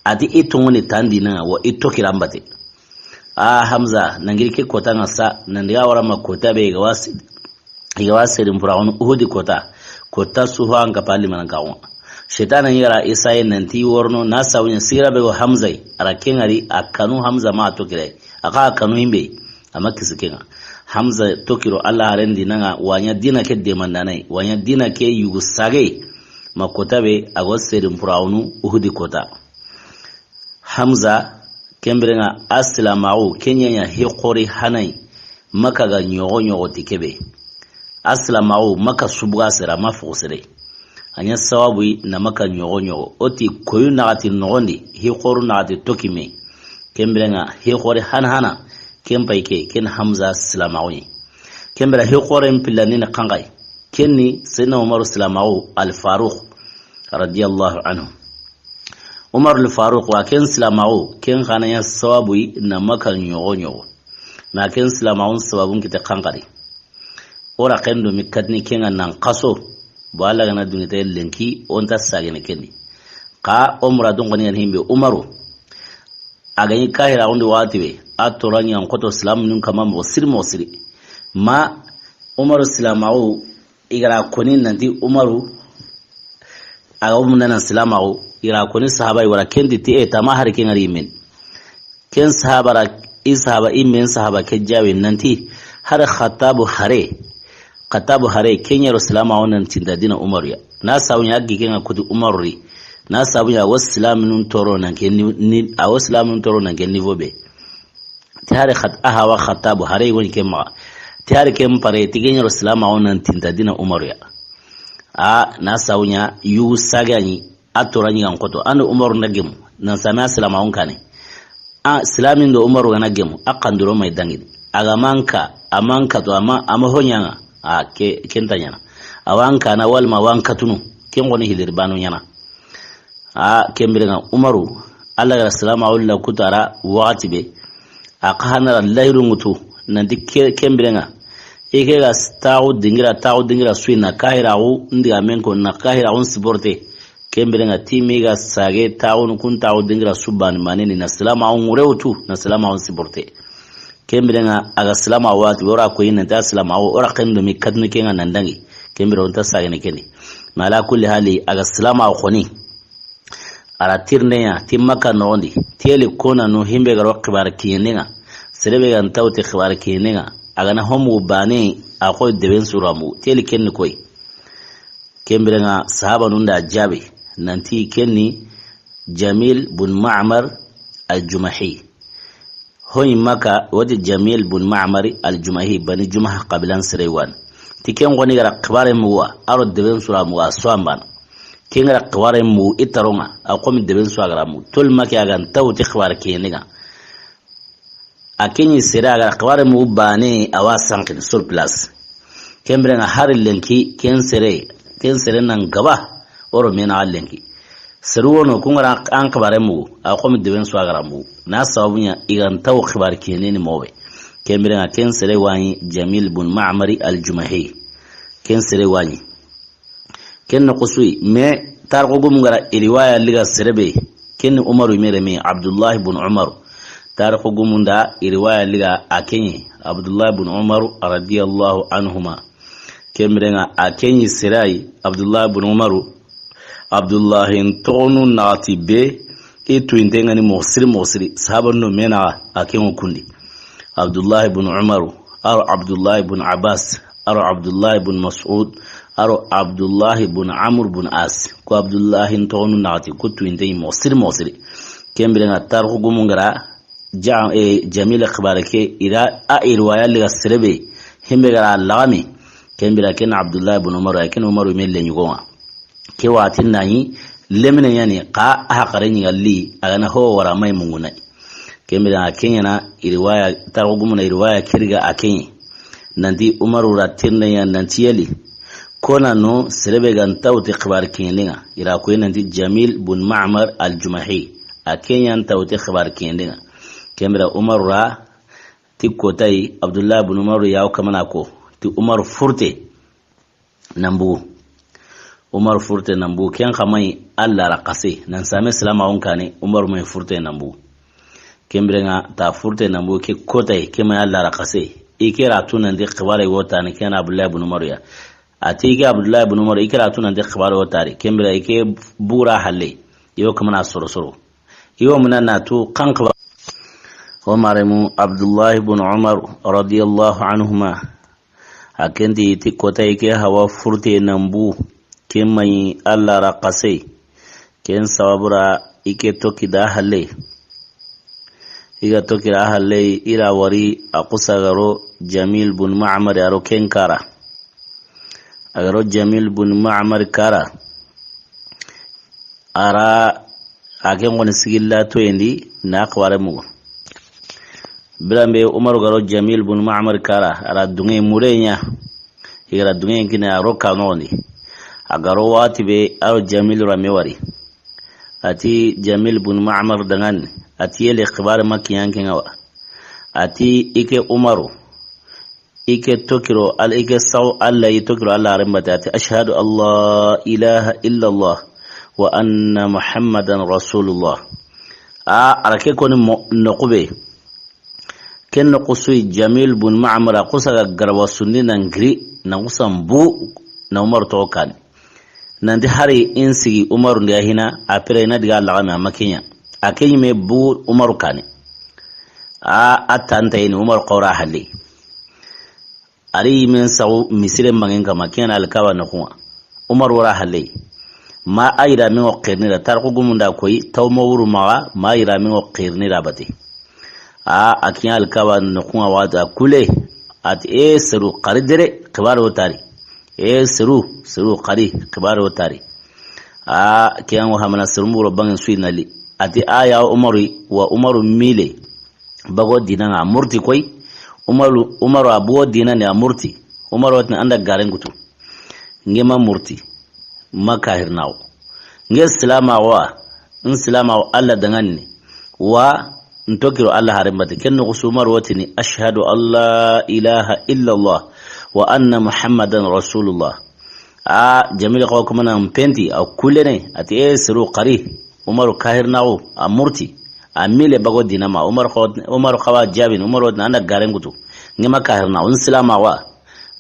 A ti i tonŋu ni tan diina ŋa wa i toxo ran bate. A Hamza, nan giri ke kota ŋa sa, nan diga wara ma kota be i ga wa se-, i ga wa serin puraxunu Uhudi kota. Kota su ho an kapa limananka ŋa. Seytaane ɲi ga ra Isa yi nanti worono na sabu ɲa sigira be go Hamza yi. A ra ke ŋa ri a kanu Hamza ma a toxo ri. A xa a kanu yinbe. A ma kisi ke ŋa. Hamza toxo ro Alla haaren diina ŋa, wa ɲa diina ke demandaana yi, wa ɲa diina ke yugu sage. Ma kota be, a go serin puraxunu Uhudi kota. Hamza, ken bire ŋa a silaamaxu, ken ɲa ɲa hi xoore hana yi, Maka ga ɲoxo ɲoxo ti ke be. A silaamaxu, Maka su buga sera, ma fuxu sere. A ɲa sababu yi na Maka ɲoxo ɲoxo. O ti koyu naxati noxon di, hi xooru naxati toxo me. Ken bire ŋa, hi xoore hana hana, ken pay ke, ken Hamza silaamaxu yi. Ken bire hi xooren pillandi ni xanxa yi. Ken ni Seydina Umaru silaamaxu, Al Faruq, radiyallahu anhu. Umaru Al Faruq wa ken silaamaxu, ken xa na ɲa sababu yi na Maka ɲoxo ɲoxo. Na ken silaamaxun sababun kite xanxa di. O ra ken do mi katini ke ŋa nan xaso. Bo Alla ga na duŋe te lenki, o nta sagene ken di. Xa o muradun xoni yan himbe Umaru. A ga ɲi kaahiraaxun di waxati be, a toora ɲi an xoto silaamunu kama moxo siri moxo siri. Ma Umaru silaamaxu, i ga ra koni nanti Umaru, a ga munda na silaamaxu, i ga ra koni sahaaba yi wara ken di ti e tama hari ke ŋa ri men. Ken sahaaba ra, i sahaaba, i men sahaaba ke jaabi nanti, hari Xattaabu hare, Xattaabu hare, ken ɲa ro silaamaxu nan tinta diina Umaru ya. Na sabu ɲa a gi ke ŋa kuti Umaru ri. Na sabu ɲa a wo silaaminun tooro nan ke ni, ni, a wo silaaminun tooro nan ke niveau be. Ti hari Xat-, a hawa Xattaabu hare yi wo ɲi ke maxa. Ti hari ken pare, ti ken ɲa ro silaamaxu nan tinta diina Umaru ya. A na sabu ɲa yugu sage a ɲi, a toora ɲi ga n xoto. An do Umaru nda gemu, nan sami a silaamaxun kaane. A silaamin do Umaru ga na gemu, a xanduro may dangini. A ga ma n ka, a ma n ka to, a ma, a ma ho ɲa ŋa. A ke, ken nta ɲaana. A wa n kaana walma a wa n katunu. Ken xoni hiliri baanu ɲaana. A ken bire ŋa Umaru, Alla ga ra silaamaxu la kutara waxati be. A xa hana ra lahidu ŋutu, nanti ke-, ken bire ŋa. I ke ga s-, taaxu dingira, taaxu dingira su yi na kaahiraaxu, n diga men ko na kaahiraaxun supporté. Ken bire ŋa ti mi ga sage taaxunu kun taaxu dingira su baane baane ni na silaamaxu ŋure wutu, na silaamaxun supporté. Ken bire ŋa a ga silaamaxu waxati be, o ra ko yi nanti a silaamaxu, o ra ken do mi katini ke ŋa nan dangi. Ken bire o nta sagene ken di. Ma ala kulli hali, a ga silaamaxu xoni. A ra tirinde ɲa, ti Maka noxon di, teli kona no himbe ga ro xibaare kiɲende ŋa, sere be ga nta wuti xibaare kiɲende ŋa, a ga na homu baane, a xoy deben suramu, teli ken ni koy. Ken bire ŋa sahabanun da jaabi, nanti ken ni Jamil bun Ma'mar al-Jumahi. Hoy Maka, wati Jamil bun Ma'mar al-Jumahi, Bani Jumaha qabilan sere wa ni. Ti ken xoni ga ra xibaare mugu wa, a ro deben sura mugu wa, a so an baana. Ken ga ra xibaare mugu i taaxu ŋa, a xomi deben su a ga ra mugu. Tol Maka a ga nta wuti xibaare kiɲende ŋa. A ken ɲi sere a ga ra xibaare mugu baane, a wa sanqini sur place. Ken bire ŋa hari lenki, ken sere, ken sere nan gaba, o ro me na lenki. Seru wono ku ŋa ra an xibaare mugu, a xo mi deben su a ga ra mugu. Na sababu ɲa i ga nta wo xibaare kene ni moxo be. Ken biren ŋa ken sere wa ɲi Jamil bun Ma'mari al-Jumahi. Ken sere wa ɲi. Ken noxu su yi, mais tarixu gumu ga ra i riwaya liga sere be, ken ni Umaru yinme reme, Abdullahi bun Umaru. Tarixu gumu nda i riwaya liga a ken ɲi, Abdullahi bun Umaru radiyallahu anhuma. Ken biren ŋa a ken ɲi sere yi, Abdullahi bun Umaru. Abdullahi n toxonu naxati be, i tuyinte ŋa ni moxo siri, moxo siri. Sahaba no me naxa a ken ŋo kundi. Abdullahi bun Umaru, aro Abdullahi bun Abbas, aro Abdullahi bun Mas'ud, aro Abdullahi bun Amr bun As. Ko Abdullahi n toxonu naxati, ku tuyinte ɲi moxo siri, moxo siri. Ken biren ŋa tarixu gumu ga ra Ja-, eh, Jamil xibaare ke, i ra a i riwaya liga sere be, himbe ga ra laxami, ken bira ken Abdullahi bun Umaru, a ken Umaru me lenyugo ŋa. Ke waxati na ɲi lemine ɲa ni, xa a haxare ɲi ga li, a ga na ho wara may mungunay. Ken bira a ken ɲa na i riwaya, tarixu gumu na i riwaya ke riga a ken ɲi. Nanti Umaru ra tirinde ɲa nanti yeli. Ko na no sere be ga nta wuti xibaare kende ŋa. I ra ko nanti Jamil bun Ma'mar al-Jumahi. A ken ɲa nta wuti xibaare kende ŋa. Ken bira Umaru ra ti kota yi, Abdullahi bun Umaru ya wo kamana ko. Ti Umaru furte. Nan bugu. Umaru furte nan bugu. Ken xa ma ɲi Alla ra xase. Nan same silamaxun kaane, Umaru ma ɲi furte nan bugu. Ken biren ŋa ta furte nan bugu ke kota yi, ke ma ɲi Alla ra xase. I ke ra tu nanti xibaare wo tani, ken Abdullahi bun Umaru ya. A ti i ke Abdullahi bun Umaru, i ke ra tu nanti xibaare wo tari. Ken bira i ke bugu ra halle. I wo kamana soro soro. I wo muna na tu kan xibaare. O maremu Abdullahi bun Umaru radiyallahu anhuma. A ken ti ti kota i ke hawa furte nan bugu, ken ma ɲi Alla ra xase. Ken sababu ra i ke toki da halle. I ga toki da halle, i ra wari a xusa ga ro Jamil bun Ma'mar a ro ken kara. A ga ro Jamil bun Ma'mar kara. A ra a ken xoni sigilla toyendi na xibaare mugu. Biran be Umaru ga ro Jamil bun Ma'mar kara, a ra dunge mure ɲa. I ga ra dunge kine a ro ka noxondi. A ga ro waxati be a ro Jamil ra me wari. A ti Jamil bun Ma'mar danŋa ni. A ti yele xibaare ma kiɲan ke ŋa wa. A ti i ke Umaru. I ke tokiro, al-, i ke saw Alla, i tokiro Alla haren bate, a ti, "Ashhadu an la ilaha illallah wa anna Muhammadan Rasulullah." A, a ra ke koni mo-, noxu be. Ken noxu su yi Jamil bun Ma'mar a xusa ga garaba sundi nan giri, nan xusa mbu, na Umar toxo kaane. Nanti hari in sigi Umaru ndi a hina, a pere i na diga laxame a ma kiɲa. A ke ɲi me bu Umaru kaane. A, a tanta yi ni Umaru xawra halle. A ri men saxu misire mangen kama, ken Alkaba noxun ŋa. Umar wara halle. Ma a yira men ŋo xirni ra, tarixu gumu nda koyi, taw ma wuru maxa, ma a yira men ŋo xirni ra bate. A, a kiɲa Alkaba noxun ŋa waxati a kule, a ti, "E seru, xari dere, xibaare wo tari. E seru, seru, xari, xibaare wo tari." A, ke an ŋo hamana seru mburo bangen su yi nali. A ti, "A ya Umaru, wa Umaru mile." Bago diina ŋa a murti koy. Umaru, Umaru a bugo diina ni a murti. Umaru wa tini an da garen kutu. Nge ma murti. Ma kahirnaxu. Nge silamaxu wa. N silamaxu Alla danŋa ni. Wa n tokiro Alla haren bate. Ken noxu su Umaru wa tini, "Ashhadu an la ilaha illallah wa anna Muhammadan Rasulullah." A, Jamil xawa kumana mpenti, a kulene, a ti, "E seru xari." Umaru kahirnaxu, a murti, a mile bago diina ma. Umaru xawa, Umaru xawa jaabini, Umaru wa tini an da garen kutu. Nge ma kahirnaxu, n silamaxu wa.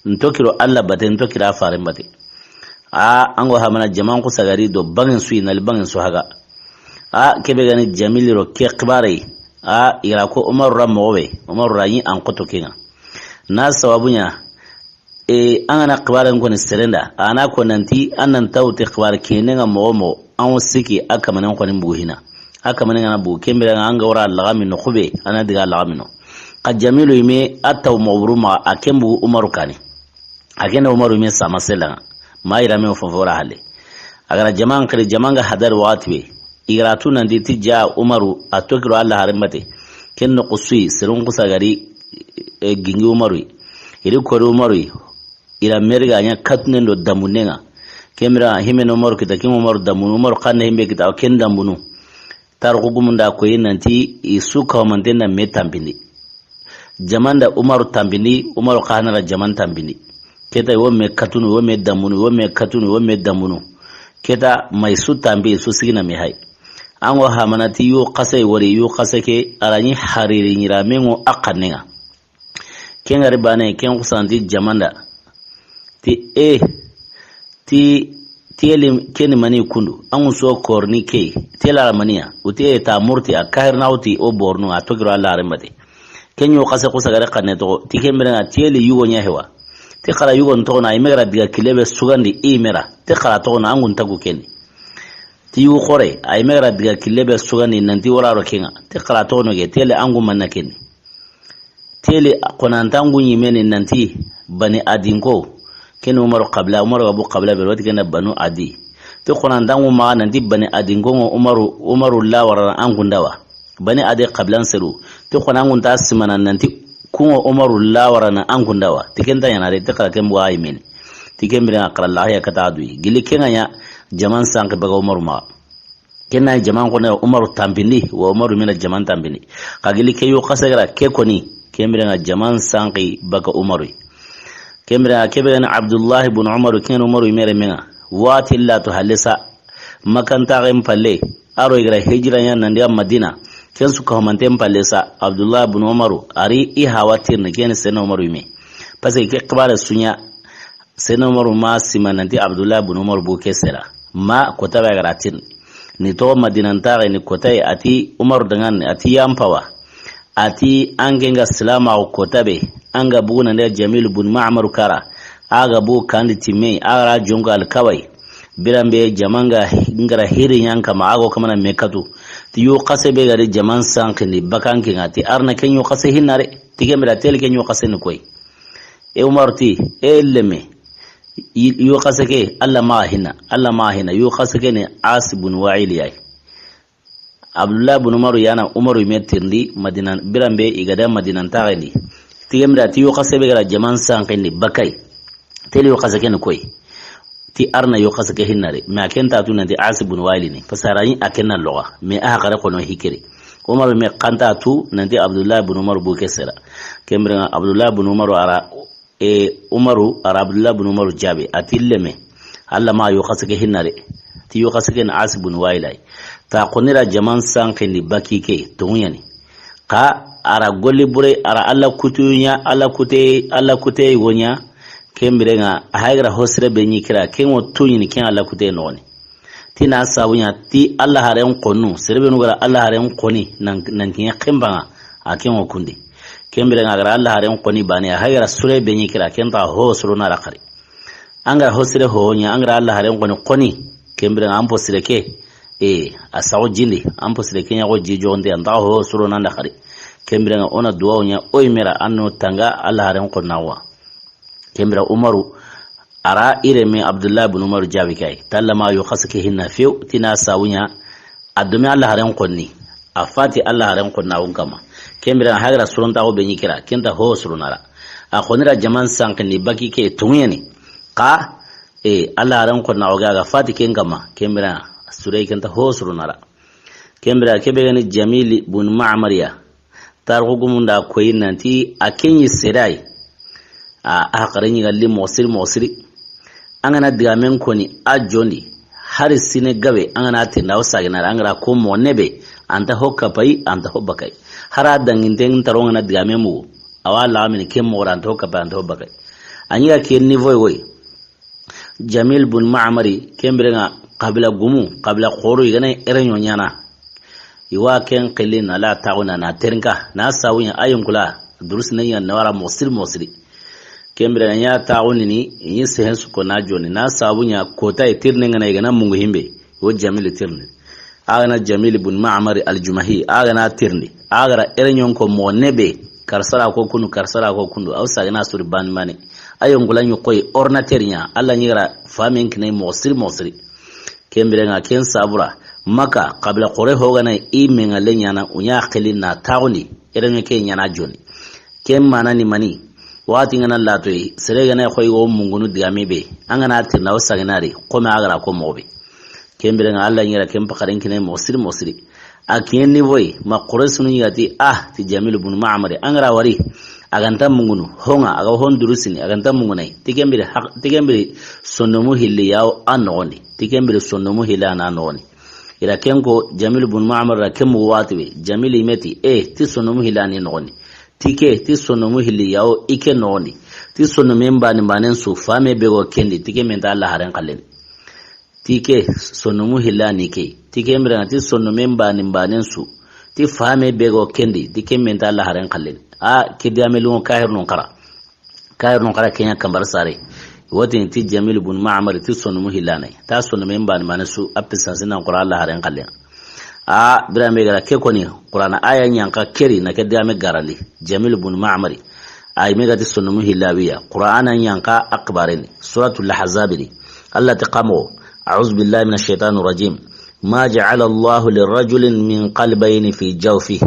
N tokiro Alla bate, n tokiro a faren bate. A, an ŋo hamana jaman xusa gari do bangen su yi nali bangen su haga. A, kebe gani Jamil ro ke xibaare. A, i ra ko Umaru ra moxo be. Umaru ra yi an xoto ke ŋa. Na sababu ɲa, E, an ga na xibaaren koni seren da, a na ko nanti an nan tawte xibaare kene ŋa moxo moxo, an wo siki a kamanen koni bugu hina. A kamanen ga na bugu, ken bire ŋa an ga wara laxami no xube, a na diga laxami no. Xa Jamilu yime a taw moxo buru maxa, a ken bugu Umaru kaane. A ken da Umaru yime sama sella ŋa. Ma yira me fofo ra halle. A ga ra jaman xiri, jaman ga hadari waxati be. I ga ra tu nanti ti ja Umaru, a tokiro Alla haren bate. Ken noxu su yi, serun xusa gari, e, gingi Umaru yi. I ri kori Umaru yi. I ra meri ga ɲa katunen do dambunden ŋa. Ken bire himbe na Umaru kita, ken Umaru dambunu, Umaru xanne himbe kita, ken dambunu. Tarixu gumun da koyi nanti i su kahumanten da me tanpindi. Jaman da Umaru tanpindi, Umaru xa na ra jaman tanpindi. Keta i wo me katunu, i wo me dambunu, i wo me katunu, i wo me dambunu. Keta ma i su tanpi, i su sigina me hay. An go hamanati yu xase wori, yu xase ke a ra ɲi hariri ɲira mengo a xannenga. Ken gari bane, ken xusanti jamanda. Ti e, ti, ti eli keni mani kundu. An ŋun so korni ke. Ti ela maniya. Uti e ta murti a kahir na uti o bornu a togiro Allah rembate. Ken yu xase xusa gare xanne toxo. Ti ken bire ŋa ti eli yugo ɲa hewa. Ti xara yugo n toxo na i megara diga kille be sugandi i mera. Ti xara toxo na an ŋun tagu keni. Ti yugo xore a i megara diga kille be sugandi nanti wala ro kenga. Ti xara toxo no ge ti eli an ŋun manna keni. Tele konantangu ɲimeni nanti Bani Adinko. Ken Umaru qabila, Umaru ga bu qabila be wati kenda Banu Adi. Ti konantangu maxa nanti Bani Adinko ŋo Umaru, Umaru lawarana an kundawa. Bani Adi qabilan seru. Ti konangun ta simana nanti kungo Umaru lawarana an kundawa. Ti kenta ɲana de, ti xara ken buga yimeni. Ti ken bire ŋa xara lahiya kata duyi. Gili kenga ɲa jaman sanki baga Umaru maxa. Ken na jaman xo ne Umaru tanpindi, wa Umaru mina jaman tanpindi. Xa gili ke yu xase gara ke koni, ken bire ŋa jaman sanki baka Umaru. Ken bire ŋa ke be gani Abdullah ibn Umaru, ken Umaru mere menga. Wati la to halisa, makanta gen palle, aro igra hijra ɲa nandi a Madina, ken su kahumanten palle sa, Abdullah ibn Umaru, ari i hawa tirni, ken sene Umaru me. Parce que ke xibare suɲa, Sene Umaru ma sima nanti Abdullah bin Umar bu ke sera. Ma kota be gara tin. Ni to Madina ntaxe ni kota yi ati Umaru dangan ati yampawa. Ati an ke nga silama o kota be. An ga bugu nande Jamil bin Ma'mar kara. A ga bugu kandi timme. A gara jonko alkawai. Biran be jamanga ngara hiri ɲanka ma a go kamana mekatu. Ti yu xase be gari jaman sankini bakan ke nga ti arna ken yu xase hinare. Ti ke mira tel ken yu xase ni koy. E Umar ti, e leme, yu xase ke, Alla ma hinna, Alla ma hinna, yu xase ke ni As bun Wa'il yayi. Abdullah bun Umaru yana Umaru me tirindi, Madina, biran be i ga da Madina ntaxendi. Ti ke mira ti yu xase be gara jaman sankindi bakay. Teli yu xase ke ni koy. Ti arna yu xase ke hinna de. Mais a ken ta tu nanti As bun Wa'il ni. Parce que a ra ni a ken na loxa. Mais a xare kono hikiri. Umaru me xanta tu nanti Abdullah bun Umaru bu ke sera. Ke mira nga Abdullah bun Umaru ara E Umaru, ara Abdullah bin Umaru jaabi, a ti leme, Alla ma yu xase ke hinna de, ti yu xase ke ni As bin Wa'il yayi. Ta xonira jaman sankindi baki ke, tongu ɲa ni. Xa ara golli bure, ara Alla kutuɲa, Alla kute, Alla kute woɲa, ke mire nga, a haygara hosire be ɲi kira, ke ŋo tuɲini, ke Alla kute noxoni. Ti na sabu ɲa ti Alla haren xonu, sere be nu gara Alla haren xoni, nan, nan kiɲe xembanga, a ke ŋo kundi. Ke mire nga gara Alla haren xoni bane, a haygara sure be ɲi kira, ken ta ho suru na ra xari. An gara ho sire ho ɲa, an gara Alla haren xoni xoni, ke mire nga an po sire ke, e, a sago jindi, an po sire ke ɲa go ji jonde, an ta ho suru na nda xari. Ke mire nga ona duwa ɲa, o yi mera, an no tanga Alla haren xonna wa. Ke mira Umaru, ara ireme Abdullah bin Umaru jaabi kay. Talla ma yu xase ke hinna few, ti na sabu ɲa, a domi Alla haren xonni. A fati Alla haren xonna wun kama. Ke mira hagra suronta go be ɲi kira, kenta ho surunara. A xonira jaman sankindi baki ke tongu ɲa ni. Xa, e, Alla haren xonna o ga ga fati ken kama. Ke mira sure kenta ho surunara. Ke mira ke be gani Jamil bin Ma'mar ya. Tarixu gumun da koyi nanti a ke ɲi seedayi. A, a xare ɲi ga li moxo siri moxo siri. An ga na digamen koni a jondi. Hari sine gabe an ga na tenda o sagina an ga ra ko moxo nebe. An ta ho kapayi, an ta ho bakayi. Hari a danginten taro an ga na digamen mugu. Awa laxamini ke moxo ra an ta ho kapayi, an ta ho bakayi. A ɲi ga ke niveau woyi. Jamil bun Ma'mari, ke mire nga xabila gumu, xabila xoro, i ga na ere ɲo ɲana. I wa ken xili na la taxu na na terinka, na sabu ɲa a yonkula, durus ne ɲa na wara moxo siri moxo siri. Ke mire nga ɲa taxu ni ni, i ɲi sehen su ko na joni, na sabu ɲa kota i tirne nga na i ga na mungu himbe, wo Jamil tirne. A ga na Jamil bun Ma'mar al-Jumahi, a ga na tirindi. A ga ra ere ɲon ko moxo nebe, karsara ko kundu, karsara ko kundu. Aw sa ga na suri ban mane. A yonkula ɲi koyi ordinateur ɲa, Alla ɲi ga ra famen kinai moxo siri moxo siri. Ken bire nga ken sabura, Maka, xabila xore ho ga na i me nga le ɲana, u ɲa xili na taxundi, ere ɲo ke ɲana joni. Ken mana ni mani, Waxati n ga na lato yi, sere ga na yi xoyi wo mungunu digame be, an ga na tirna wo saginari, xo me a ga ra ko moxo be. Ken bire ŋa Alla ɲera ken paxaren kine moxo siri moxo siri. A kiyen ni boy, ma Quraysinu ɲi ga ti, ah, ti Jamil bun Ma'mar, an ga ra wari, a ga nta mungunu, ho ŋa, a ga hon durusini, a ga nta mungunu yi. Ti ken bire haq-, ti ken bire sondomu hilli ya wo a noxondi. Ti ken bire sondomu hilli a na noxondi. I ra ken ko, Jamil bun Ma'mar ra ken mugu waxati be, Jamil i me ti, eh, ti sondomu hilli a ni noxondi. Ti ke, ti sondomu hilli ya wo i ke noxondi. Ti sondomen bani banen su, fame be go kendi, ti ke me nta Alla haren xallen. Ti ke, sondomu hilla ni ke. Ti ke mbirenga, ti sondomen bani banen su. Ti fame be go kendi, ti ke me nta Alla haren xallen. A, ke digame lungo kahirnun xara. Kahirnun xara ken ɲa kambar sare. Wotini ti Jamil bun Ma'mar, ti sondomu hillane. Ta sondomen bani banen su, a pisansi nan xara Alla haren xallen. A, birame gara ke koni, Qur'ana aya ɲa n xa keri na ke digame garandi. Jamil bun Ma'mari. Ay me ga ti sondomu hillawiya. Qur'ana ɲa n xa akbareni. Suratul Ahzab di. Alla ti xa moxo. A'udhu billahi minash shaitanir rajim. Ma ja'ala Allahu lirajulin min qalbayni fi jawfi.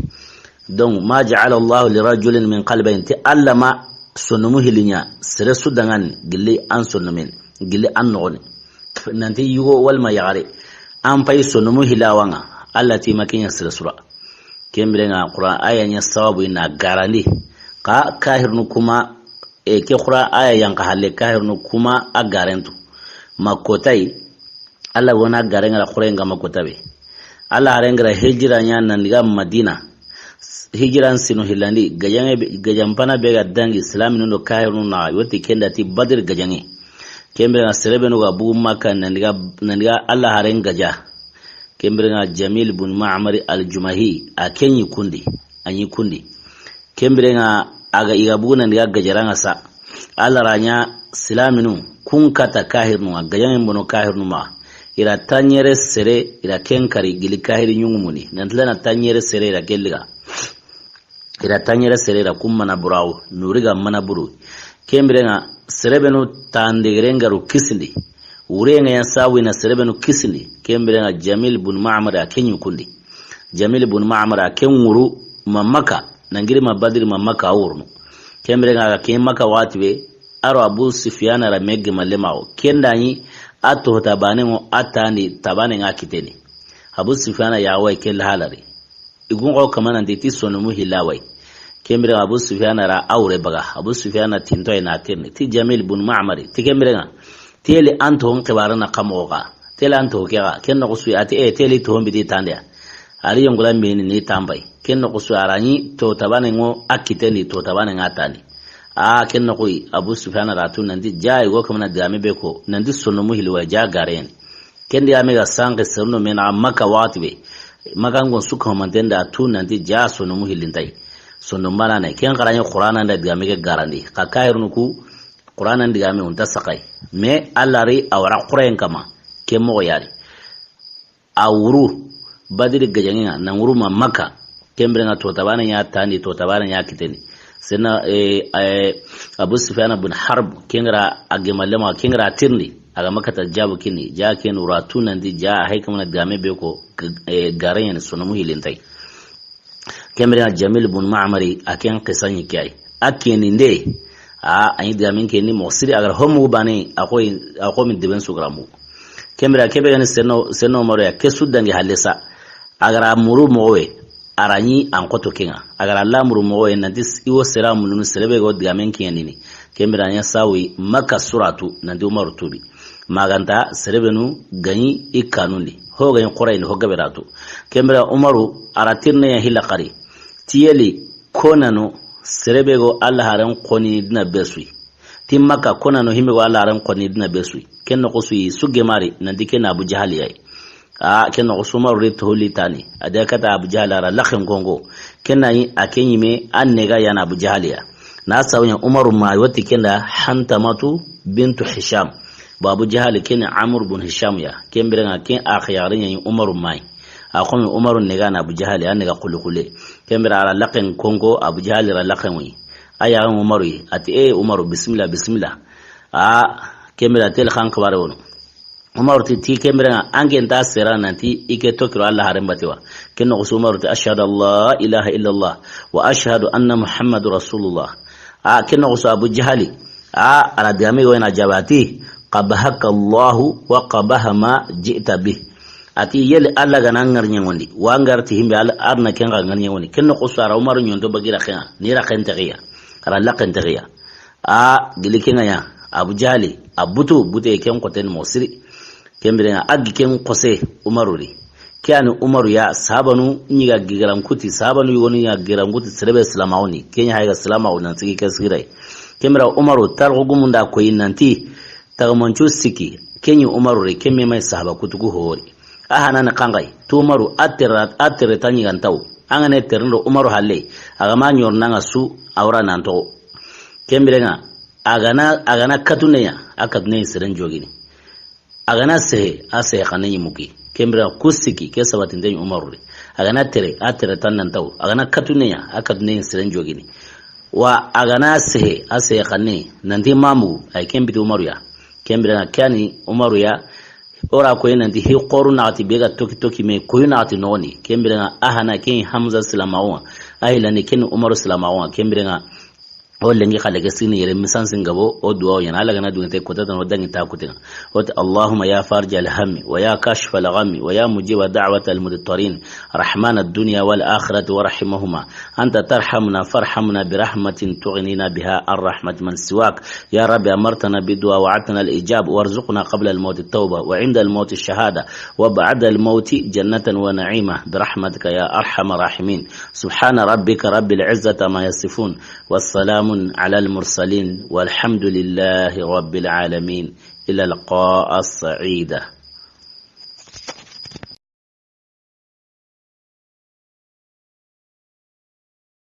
Donc, ma ja'ala Allahu lirajulin min qalbayni. Ti Alla ma sondomu hilli ɲa sere su danŋani gilli an sondomen, gilli an noxoni. Nanti yugo walma yaxare. An pay sondomu hillawa ŋa, Alla ti ma ken ɲa sere su ra. Ken birenga Qur'an aya ɲa sababu i na garandi. Xa kahirnu kuma, e, ke Qur'an aya yan xa halle kahirnu kuma a garentu. Ma kotay, Alla wona garenga ra Qur'an ga ma kotabe. Alla harengara hijira ɲa nan diga Madina. Hijiran sinu hillandi, gajanŋe be, gajanpana be ga dangi, Islaminu do kahirnu na, yoti kenda ti Badr gajanŋe. Ken birenga sere benu ga bugu Makka nan diga, nan diga Alla haren gaja. Ken birenga Jamil bun Ma'mari al-Jumahi, a ken ɲi kundi, a ɲi kundi. Ken birenga a ga i ga bugu nan diga gajaranga sa. Alla ra ɲa silaminu, kun kata kahirnu, a gajanŋen bono kahirnu ma. I ra taɲere sere, i ra ken kari gili kahiri ɲungumuni. Nan tilana taɲere sere, i ra gelliga. I ra taɲere sere ra kun mana burawo, nuri ga mana buru. Ken birenga sere benu tandegeren garu kisindi. Wurenga yan sawi na sere benu kisindi. Ken birenga Jamil bun Ma'mar a ken ɲi kundi. Jamil bun Ma'mar a ken wuru ma Makka, nangiri ma Badri ma Makka a wurunu. Ken birenga a ga ken Makka waxati be, a ro Abu Sufyana ra me gemalle maxo. Ken da ɲi a toxo tabanenŋo a tandi tabanenŋa kiteni. Abu Sufyana ya way kel halari. I gun xo kama nanti ti sondomu hillaway. Ken birenga Abu Sufyana ra a wure baga. Abu Sufyana tintoy na tirni. Ti Jamil bun Ma'mari. Ti ken birenga. Teli an toxon xibaare na xa moxo xa. Teli an toxo ke xa. Ken noxo su a ti, e, teli toxon biti tandeya. Ari yongola mini ni tambay. Ken noxo su a ra ɲi to tabanenŋo a kitendi to tabanenŋa tandi. A, ken noxo yi Abu Sufyana ra tu nanti ja i go kamana digame be ko. Nanti sondomu hilli wa ja gareni. Ken digame ga sanke serno me na Makka waxati be. Makka ngon su kamanten da tu nanti ja sondomu hillintay. Sondom bana ne. Ken xara ɲi Qur'ana nda digame ke garandi. Xa kahirnu ku Qur'ana ndigame unta saxay. Mais Alla ri a wara Qur'an kama. Ken moxo yari. A wuru Badri gajanŋe ŋa, nan wuru ma Makka. Ken birenga to tabana ɲa tandi, to tabana ɲa kiteni. Senna, eh, eh, Abu Sufyana bun Harb, ken gara a gemalle ma, ken gara tirndi, a ga Makka ta jabu kini, ja ken wura tu nanti, ja hay kamana digame be ko, eh, gare ɲa ni sondomu hillintay. Ken birenga Jamil bun Ma'mari, a ken qisa ɲi ke ay. A keni nde, a, a ɲi digamen keni moxo siri, a gara homu bane, a xoyi, a xomi deben sugaramu. Ken bire kebe gani senno, senno Umaru ya, ke su dangi halle sa. A gara muru moxo we, a ra ɲi an xoto kenŋa. A gara la muru moxo we, nanti s-, i wo sera mulunu, sere be go digamen kenini. Ken bire a ɲa sawi Makka suratu, nanti Umaru tubi. Maganta sere benu gaɲi i kanundi. Ho gaɲi Qurayni, ho gabe ra tu. Ken bire Umaru, a ra tirne ya hilla xari. Tiyeli, konano, sere be go Alla haren xoni dina be suyi. Ti Makka konano himbe go Alla haren xoni dina be suyi. Ken noxo suyi, su gemari, nanti ken Abu Jahali yayi. A, ken noxo su Umaru ri toholi tani. A de kata Abu Jahali a ra laxen kongo. Ken na yi, a ken yime, an nega yana Abu Jahali ya. Na sawuɲa Umaru ma, woti kenda Hantamatu bintu Hisham. Bo Abu Jahali ken Amr bun Hisham ya. Ken birenga ken a xiyari ɲa Umaru ma yi. A xomi Umaru nega na Abu Jahali, a nega xuli xule. Ken bire a ra laxen kongo, Abu Jahali ra laxen wi. A ya Umaru yi, a ti, "E Umaru, bismillah, bismillah." A, ken bire a tel xan xibare wono. Umaru ti, ti ken birenga, an ken ta sera nanti, i ke tokiro Alla haren batiwa. Ken noxo su Umaru ti, "Ashhadu an la ilaha illallah, wa ashhadu anna Muhammadu Rasulullah." A ken noxo su Abu Jahali, a, a ra digame yogo na jabe a ti, "Qabahaka Allahu wa qabaha ma ji'ta bih." A ti, "Yeli Alla ga na ŋari ɲeŋondi, wa ŋari ti himbe Alla, a ra na ken xa ŋari ɲeŋondi." Ken noxo su a ra Umaru ɲonto bagi raxen ŋa, ni raxen texiya, a ra laxen texiya. A gili ken ŋa ya, Abu Jahali, a butu, bute ken xoten mo siri. Ken biren ŋa a gi ken xose Umaru ri. Ke yani Umaru ya, sahabanu ɲi ga gigaran kuti, sahabanu yogonu ɲi ga gigaran kuti, sere be silamaxu ni. Ken ɲa hay ga silamaxu nan sigi ke sigiray. Ken bira Umaru tarixu gumun da koyi nanti, tagamancu sikki, ken ɲi Umaru ri, ken me may sahaba kutugu hori. A hana ni xanxay, tu Umaru a tere, a tere ta ɲi ga ntaw. An ga ne tere ndo Umaru halle, a ga ma ɲorna ŋa su, a wara nan toxo. Ken biren ŋa, a ga na, a ga na katune ya, a katune seren jogini. A ga na sehe, a sehe xanne ɲi muki. Ken biren ŋa ku sikki, ke sabatinte ɲi Umaru ri. A ga na tere, a tere tan nan taw. A ga na katune ya, a katune seren jogini. Wa a ga na sehe, a sehe xanne, nanti mamu, ay ken biti Umaru ya. Ken biren ŋa ke yani Umaru ya, o ra koyi nanti hi xoru naxati be ga toki toki me koyu naxati noxoni. Ken biren ŋa a hana ken Hamza silamaxu ŋa. A hilani ken Umaru silamaxu ŋa. Ken biren ŋa O lenki xale ke sini yere misan sin gabo, o duwa o ɲana, Alla ga na dungete kota tan o dangi ta kuten ŋa. O ti, اللهم يا فارج الهم ويا كاشف الغم ويا مجيب دعوة المضطرين، رحمن الدنيا والآخرة ورحيمهما، أنت ترحمنا فارحمنا برحمة تغنينا بها عن رحمة من سواك. يا رب أمرتنا بالدعاء ووعدتنا الإجابة، وارزقنا قبل الموت التوبة وعند الموت الشهادة وبعد الموت جنة ونعيما برحمتك يا أرحم الراحمين. سبحان ربك رب العزة عما يصفون، وسلام على المرسلين، والحمد لله رب العالمين. إلى اللقاء السعيد.